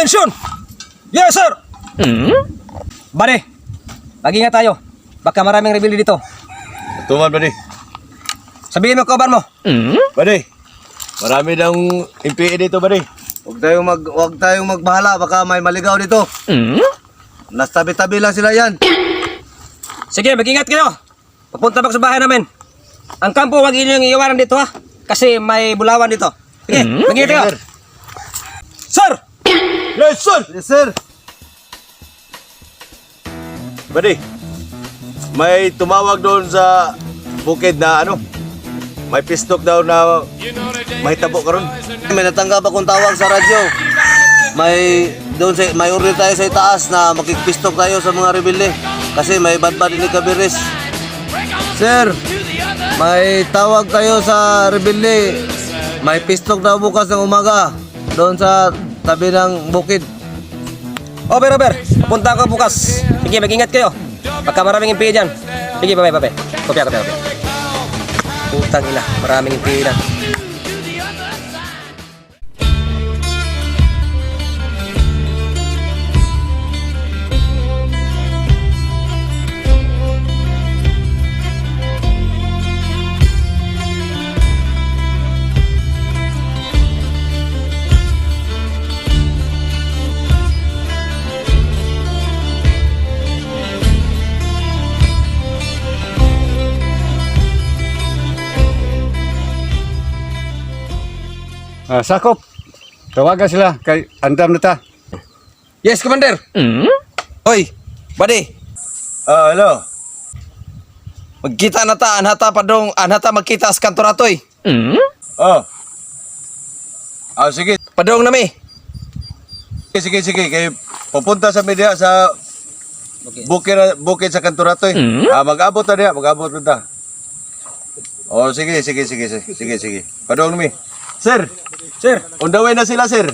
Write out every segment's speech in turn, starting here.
Attention! Yes, sir! Buddy, mag-ingat tayo. Baka maraming rebelde dito. Tuman, buddy. Sabihin mo kauban mo. Buddy, marami ng MPA dito, buddy. Huwag tayong magbahala, baka may maligaw dito. Nasa tabi-tabi lang sila yan. Sige, mag-ingat kayo. Papunta ba sa bahay namin? Ang kampo, wag inyong iiwanan dito ha. Kasi may bulawan dito. Sige, mag-ingat kayo. Sir! Yes, sir! Yes, sir. Buddy, may tumawag doon sa bukid na ano, may pistok daw na mahitabo karon. May natanggap akong tawag sa radyo. May order tayo sa itaas na makikpistok tayo sa mga rebelde kasi may badbad ni Kabiris. Sir, may tawag tayo sa rebelde. May pistok daw bukas ng umaga doon sa tabi ng bukid. Over, over. Papunta ako bukas. Sige, mag-ingat kayo. Baka maraming MPA dyan. Sige, bye-bye, bye-bye. Kopya, kopya, kopya. Putang ina, maraming MPA na. Ah, sakop. Tawagan sila kay andam na ta. Yes, Commander. Hoy, buddy. Ah, hello. Magkita na ta, anhata pa dong, anhata magkita sa kantoratoy. Oh. Ah, sige, Padong nami. sige, sige. Kay pupunta sa media sa bukid, bukid sa Kanturatoy. Ah, mag-abot na diya, mag-abot na ta. Oh, sige, sige, sige, sige, sige, sige. Padong mi. Sir, Sir, on the way na sila, sir.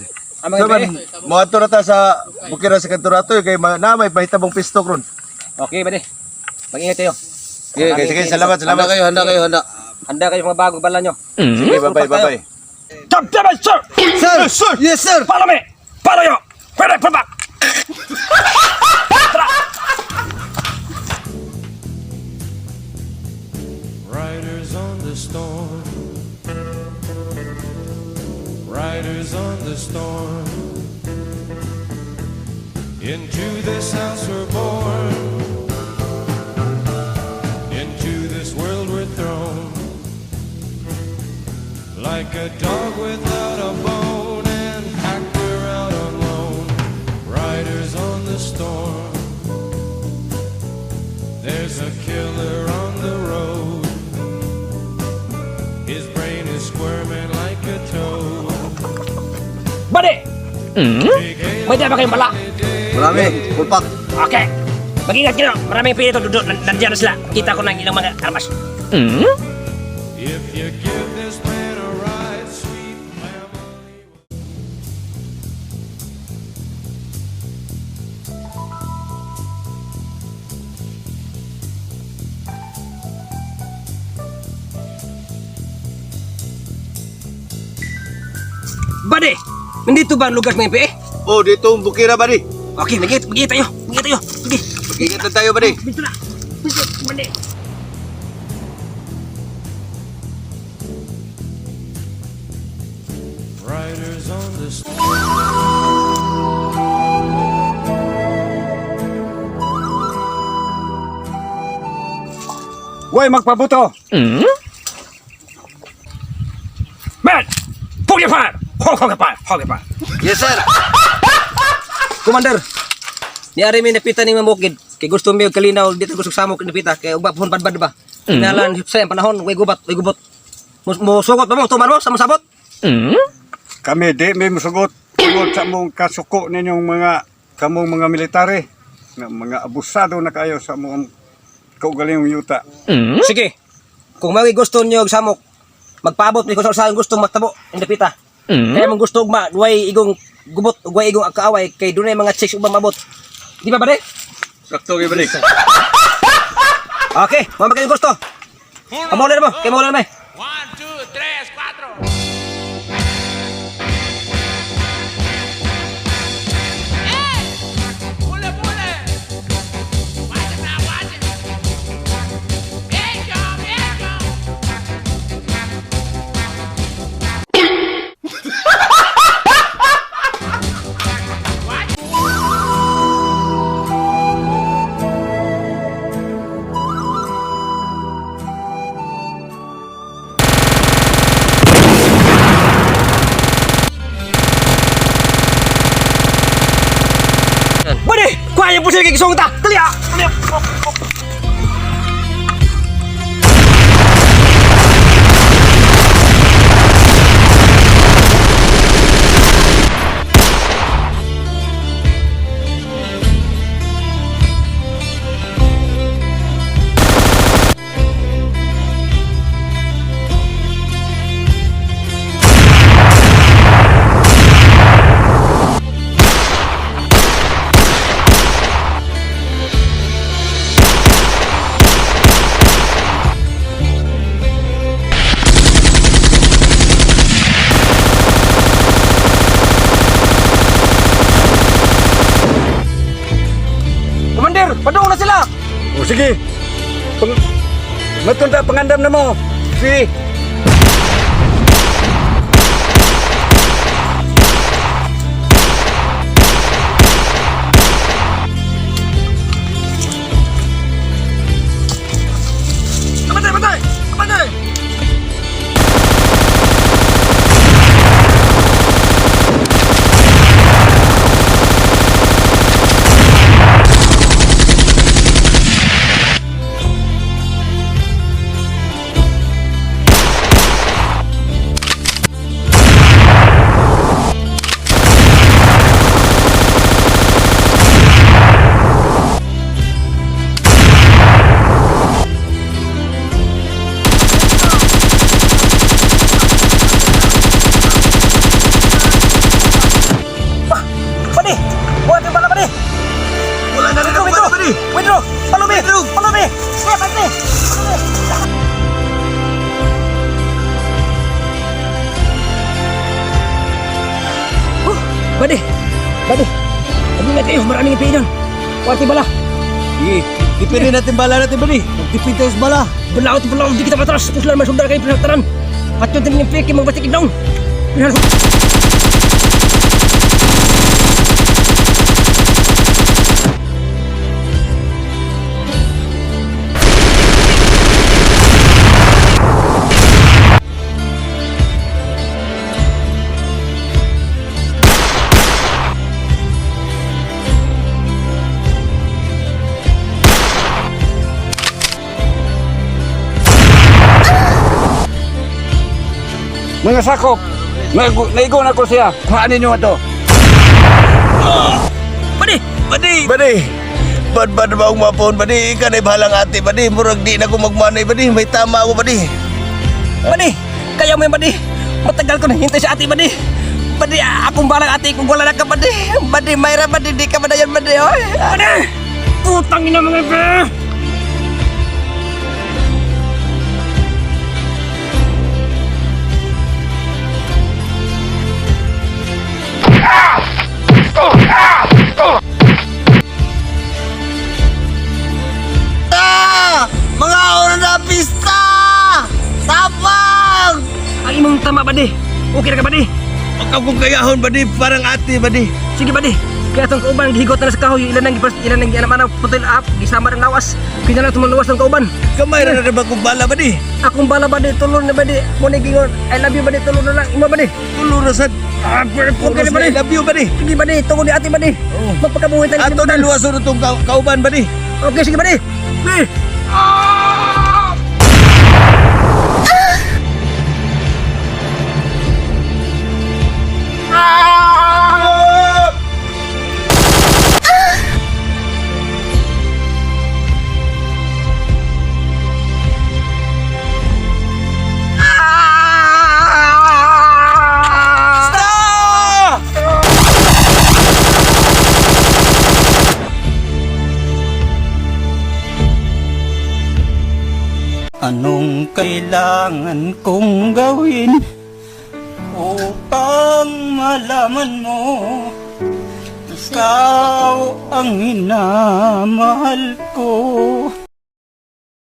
Ang mga So, man, moadto na ta sa bukid sa Kanturatoy kay na may pahitabong pistok ron. Okay, buddy. Mag-ingat kayo. Sige, Maraming sige, MPA salamat, Handa salamat. kayo, handa kayo, handa. dito. Handa kayo mga bagong bala nyo. Sige, bye-bye, bye-bye. Top damage, sir! Sir! sir! Yes, sir! Follow me! Follow you! Pwede, put back! Riders on the storm. Riders on the storm. Into this house we're born. Into this world we're thrown. Like a dog without a bone, an actor out on loan. Riders on the storm. There's a killer on the road. His brain is squirming like a toad. Buddy! Big hail May ba kayong bala? Marami, full pack. Okay. Mag-ingat kayo. Maraming PA dito. Dudut. Nandiyan na sila. Kita ko na ang ilang mga armas. If you give this man a ride, sweet family. Buddy! Nandito ba ang lugar ng MPA? Oh, dito ang bukira, buddy. Okay, mag-ingat, mag-ingat tayo. Mag-ingat tayo. Sige. Mag-ingat na tayo, buddy. Dito na. Dito, buddy. Riders on the storm. Way magpabuto. Man! Pull your fire! Hog, hog, fire! Hog, fire! Yes, sir. Commander! Niari mi napita ni Mamukid. Kay gusto mi og kalinaw dito gusto samok napita kay ugba pohon badbad ba. Kinalan sa panahon way gubat, way gubot. Mo sugot ba mo tuman mo sa mosabot? Kami di mi musugot tungod sa mong kasuko ninyong mga kamong mga military na mga abusado na kayo sa mong kaugalingong yuta. Sige. Kung magi gusto niyo og samok, magpaabot mi kung sa usahang gustong matabo ang napita. Kaya mong gusto ugma, way igong gubot ug way igong kaaway kay dunay mga chicks ug mabot. Di ba ba Sakto kay buddy. Okay, mao ba kayong gusto? Pamola na mo, kay mola na may. One, two, tres, cuatro. Kunin pusil kay gisong ta. Dali ah. Dali ah. Commander, padung na sila. O sige. Pang Matunta pangandam na mo. Sige. Patay, patay! Patay! Padi! Buhat yung bala, padi! Wala na rin ang bala, badi. Withdraw! Palumi! Palumi! Sige, pati! Palumi! Oh, Padi! Padi! Mag-ingat kayo, maraming ipiinan. Buhat yung bala. Sige, dipindi natin bala natin badi. Magdipindi tayo sa bala. Balaot, balaot, di kita patras. Puslan, may sundar kayo, pinagtaran. Patyon din yung piki, magbatik down. Pinag- Mga sakop. Naigo na ko siya. Kuhaan ninyo ato. Padi! Badi! Badi! Bad-bad ba akong mapon, badi? Ika na bahalang ate, badi. Murag di na ko magmanay, badi. May tama ako, badi. Badi! Kaya mo yan, Badi! Matagal ko nahintay sa ate, Badi! Badi, akong balang ate kung wala na ka, Badi! Badi, Mayra, Badi, di ka madayan, Badi, oy! Badi! Putang ina mga be! Ta! Mga oras na pista! Tapang! Ang imong tama, Badi! Okay na ka, Badi! Pagka kong kayahon, badi. Parang ate, badi. Sige, Badi! Kaya itong kauban, gihigot na na sa kahoy, ilan ang ilan ang gianam-anam, putil up, gisama ng lawas, pinala tumuluwas ng kauban. Kamay na na ba kong bala, badi? Akong bala, Badi, tulon na, Badi, mo na gingon, I love you, Badi, tulon na lang, imo, Badi! Tulo na sad. Ah, okay na, Badi! I love you, badi. Sige, Badi, tungod ni ate, Badi! Magpakabuhi tayo sa Ato na kalibutan. luwason itong kauban, badi. Okay, sige, Badi! Badi! Anong kailangan kong gawin upang malaman mo ikaw ang minamahal ko?